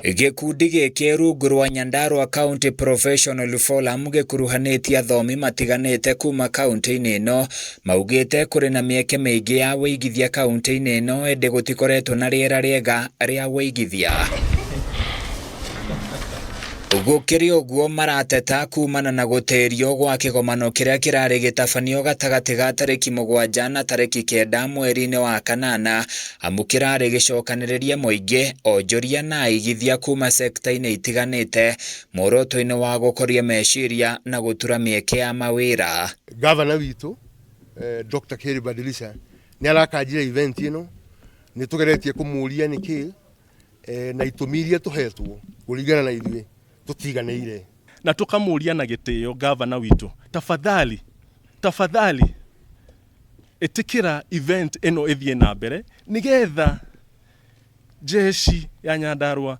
Gĩkundi gĩkĩ rungu rwa Nyandarua County Professional Forum gĩkuruhanĩtie athomi matiganĩte kuma kaunti-inĩ ĩno maugĩte kũrĩ na mĩeke mĩingĩ ya wĩigithia kaunti-inĩ ĩno ĩndĩ gũtikoretwo na rĩera rĩega rĩa wĩigithia. Gũkĩrĩ ũguo marateta kumana na gũtĩrio gwa kĩgomano kĩrĩa kĩrarĩ gĩtabanio gatagatĩ ga tarĩki 7 na tarĩki 9 mweri-inĩ wa kanana amu kĩrarĩ gĩcokanĩrĩrie mũingĩ onjoria na aigithia kuma sekta-inĩ itiganĩte muoroto-inĩ wa gũkũria meciria na gũtura mĩeke ya mawĩra. Gavana witũ Dr. Kerry Badilisha nĩ arakanjire event ĩno, nĩ tũgeretie kũmũria nĩkĩ na itũmi iria tũhetwo kũringana na ithuĩ tũtiganĩire. Na tũkamũria na gĩtĩo gavana witũ, tafadhali tafadhali ĩtĩkĩra event ĩno ĩthiĩ na mbere nĩgetha jeshi ya Nyandarua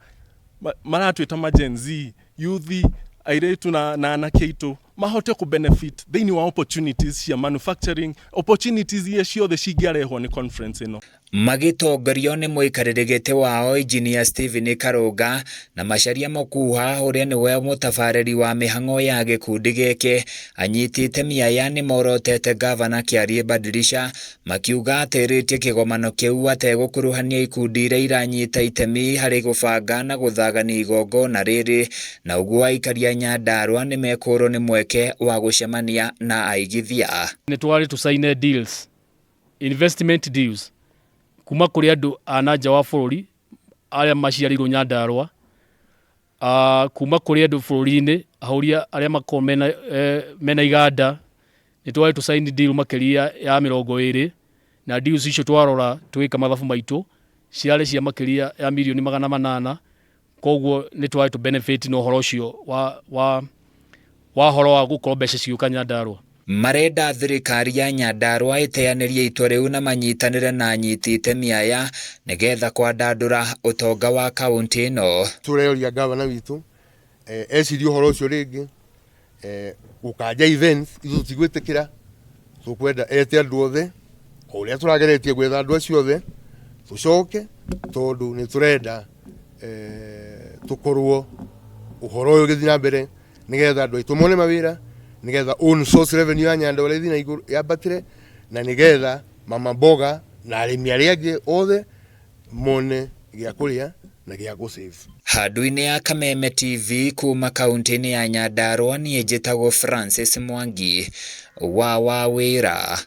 maratwĩta ma Gen Z youth airĩtu na anake aitũ mahote kũ benefit thĩinĩ wa opportunities cia manufacturing opportunities iria ciothe cingĩarehwo nĩ conference ĩno. Magĩtongorio nĩ mũikarĩri gĩtĩ wao Engineer Stephen Karũnga na Macharia Mũkuha ũrĩa nĩwe mũtabarĩri wa mĩhang'o ya gĩkundi gĩkĩ anyiti itemi aya nĩmorotete gavana Kĩarie Badilisha makiuga atĩrĩtie kĩgomano kĩu ategũkuruhania ikundi iria iranyita itemi harĩ gũbanga na gũthagania igongona rĩrĩ na ũguo aikari a Nyandarua nĩmekũrwo nĩ mweke wa gũcemania na aigithia. Nĩ twarĩ tũcaine deals, investment deals kuma kũrĩ andũ a na nja wa bũrũri arĩa maciarĩirwo Nyandarua, kuma kũrĩ andũ bũrũri-inĩ ahũri arĩa makoragwo mena iganda. Nĩ twarĩ tũcaini deal makĩria ya 20 na deals icio twarora tũgĩka mathabu maitũ ciarĩ cia makĩria ya mirioni 800. Koguo nĩ twarĩ tũ benefit na ũhoro ũcio wa ũhoro wa gũkorwo mbeca cigĩũka Nyandarua. Marenda thirikari ya Nyandarua ĩteanĩrie itua rĩu na manyitanĩre na anyiti itemi aya nĩgetha kwandandũra ũtonga wa kaunti ĩno. Tũreoria gavana witũ ecirie ũhoro ũcio rĩngĩ, gũkanja events ithuĩ tũtigwĩtĩkĩra, tũkwenda ete andũ othe o ũrĩa tũrageretie gwetha andũ acio othe tũcoke, tondũ nĩ tũrenda tũkorwo ũhoro ũyũ ũgĩthiĩ na mbere nĩgetha andũ aitũ mone mawĩra, nĩgetha own source revenue ya Nyandarua ĩthiĩ na igũrũ yambatĩre, na nĩgetha mama mboga na arĩmi arĩa angĩ othe mone gĩa kũrĩa na gĩa gũ-save. Handũ-inĩ ya Kameme TV kuma kaunti-inĩ ya Nyandarua niĩ njĩtagwo Francis Mwangi wa Wawĩra.